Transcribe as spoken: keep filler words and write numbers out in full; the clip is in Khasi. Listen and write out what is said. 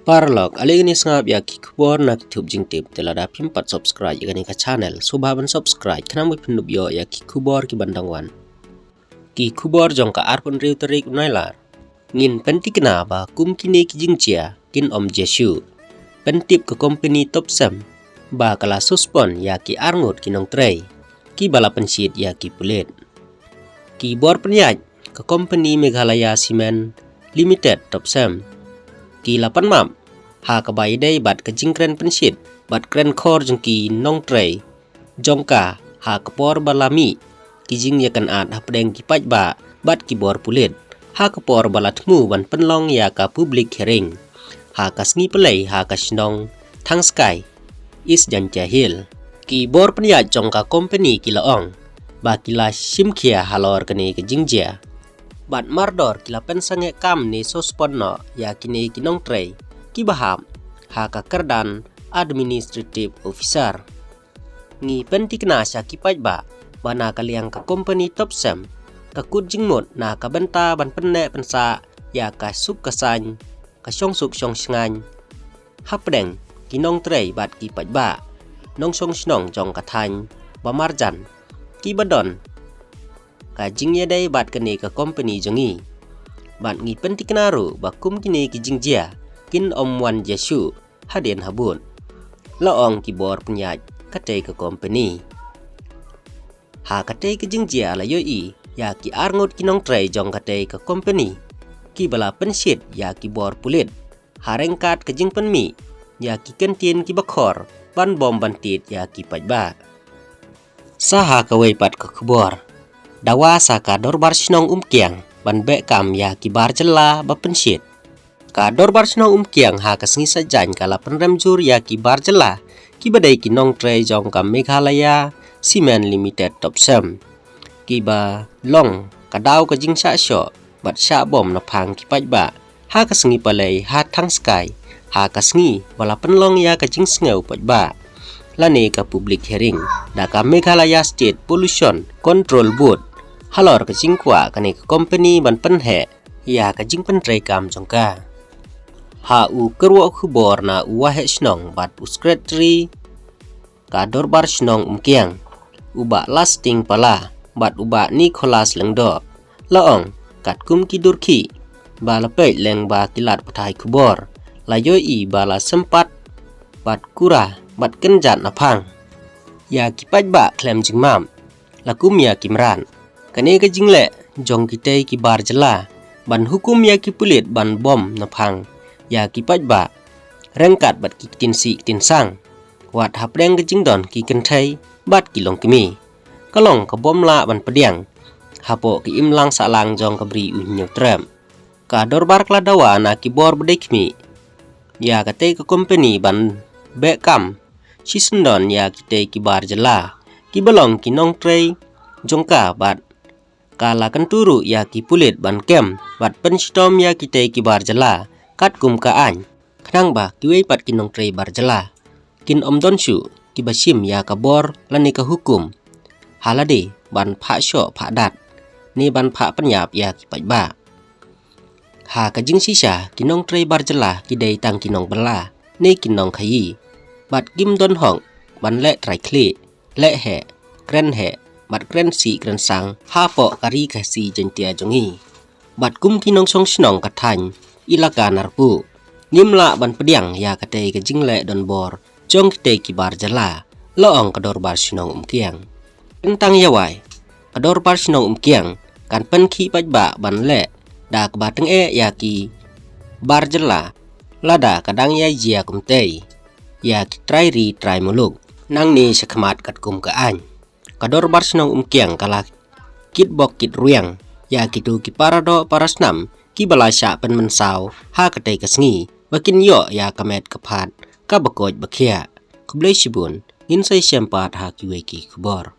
Paralok, ale ngin ïa sngap ïa ki khubor na ki thup jingtip, te lada phim pat subscribe ïa kane ka channel, sngewbha ban subscribe, khnang ba phin ïoh ïa ki khubor ki ban dang wan. Ki khubor jong ka arphew hynriew tarik u Nailar. Ngin pynthikna ba kum kine ki jingjia kin ym jia shuh. Pyntip ka company Topcem ba ka la suspend ïa ki arngut ki nongtrei kiba la pynshit ïa ki pulit. Ki bor pynïaid ka company Meghalaya Cement Limited Topcem ki la pan map ha kaba ïadei bad ka jingkren pynshit bad kren khor jong ki nongtrei jong ka ha ka por ba la mih ki jingïakynad hapdeng ki paidbah bad ki bor pulit ha ka por ba la thmu ban pynlong ïa ka public hearing ha ka sngi Palei ha ka shnong Thangskai, East Jaintia Hills. Ki bor pynïaid jong ka company ki la ong ba ki la shim khia halor kane ka jingjia bad mardor ki la pynsangeh kam ne suspend noh ïa kine ki nongtrei kiba hap ha ka kyrdan administrative officer. Ngi pynthikna sha ki paidbah ba na ka liang ka company Topcem ka kut jingmut na ka bynta ban pynneh pynsah ïa ka suk ka saiñ, ka shongsuk shongshngaiñ hapdeng ki nongtrei bad ki paidbah nongshong shnong jong ka thaiñ ba marjan kiba don ka jingïadei bad kane ka company jong ngi. Bad ngi pynthikna ruh ba kum kine ki jingjia kin ym wan jia shuh hadien habud, la ong ki bor pynïaid katei ka company. Ha katei ka jingjia la ïohi ïa ki arngut ki nongtrei jong katei ka company kiba la pynshit ïa ki bor pulit ha ryngkat ka jingpynmih ïa ki kyntien kiba khor ban bom ban tied ïa ki paidbah. Sa ha kawei pat ka khubor, dawa sa ka Dorbar Shnong Umkiang ban beh kam ïa ki bar jylla ba pynshit. Ka Dorbar Shnong Umkiang ha ka sngi Saitjaiñ ka la pynrem jur ïa ki bar jylla kiba dei ki nongtrei jong ka Meghalaya Cement Limited Topcem, kiba long ka daw ka jingshah shoh bad shah bom na phang ki paidbah ha ka sngi Palei ha Thangskai, ha ka sngi ba la pynlong ïa ka jingsngew paidbah lane ka public hearing da ka Meghalaya State Pollution Control Board halor ka jingkwah kane ka company ban pynheh ïa ka jingpyntreikam jong ka. Ha u kyrwoh khubor na u Waheh Shnong bad u Secretary ka Dorbar Shnong Umkiang, u Bah Lasting Pala bad u Bah Nicholas Lyngdoh, la ong katkum ki durkhih ba la peit lyngba ki lad pathai khubor, la ïohi ba la sympat bad kura bad kynjat na phang ïa ki paidbah khlem jingmap, la kum ïa ki mrad. Kane ka jingleh jong kitei ki bar jylla ban hukum ïa ki pulit ban bom na phang ïa ki paidbah ryngkat bad ki ktien sih ktien sang, wat hapdeng ka jingdon ki kynthei bad ki longkmie, ka long ka bym lah ban pdiang hapoh ka imlang sahlang jong ka Bri U Hynñiewtrep. Ka Dorbar ka la dawa na ki bor ba dei khmih ïa katei ka company ban beh kam shisyndon ïa kitei ki bar jylla kiba long ki nongtrei jong ka bad ka la kyntu ruh ïa ki pulit ban kem bad pynshitom ïa kitei ki bar jylla katkum ka aiñ, khnang ba kiwei pat ki nongtrei bar jylla kin ym don shuh kiba shim ïa ka bor lane ka hukum ha lade ban phah shoh phah dat ne ban phah pynïap ïa ki paidbah. Ha ka jingshisha ki nongtrei bar jylla ki dei tang ki nongbylla ne ki nongkhaïi bad kim don hok ban leh trai khlieh, leh heh, kren heh bad kren sih kren sang hapoh ka Ri Khasi Jaiñtia jong ngi. Bad kum ki nongshong shnong ka thaiñ Elaka Narpuh, ngim lah ban pdiang ïa katei ka jingleh donbor jong kitei ki bar jylla, la ong ka Dorbar Shnong Umkiang. Tang ïa wai, ka Dorbar Shnong Umkiang kan pynkhih paidbah ban leh da kaba tyngeh ïa ki bar jylla lada ka dang ïai jia kumtei ïa ki trai ri trai muluk nangne shakhmat katkum ka aiñ. Ka Dorbar Shnong Umkiang ka la kitbok kitrwiang ïa kito ki paradoh parasnam kiba la shah pynmynsaw ha katei ka sngi ba kin ïoh ïa ka met ka phad kaba koit ba khiah. Khublei shibun, ngin sa ïashem pat ha kiwei ki khubor.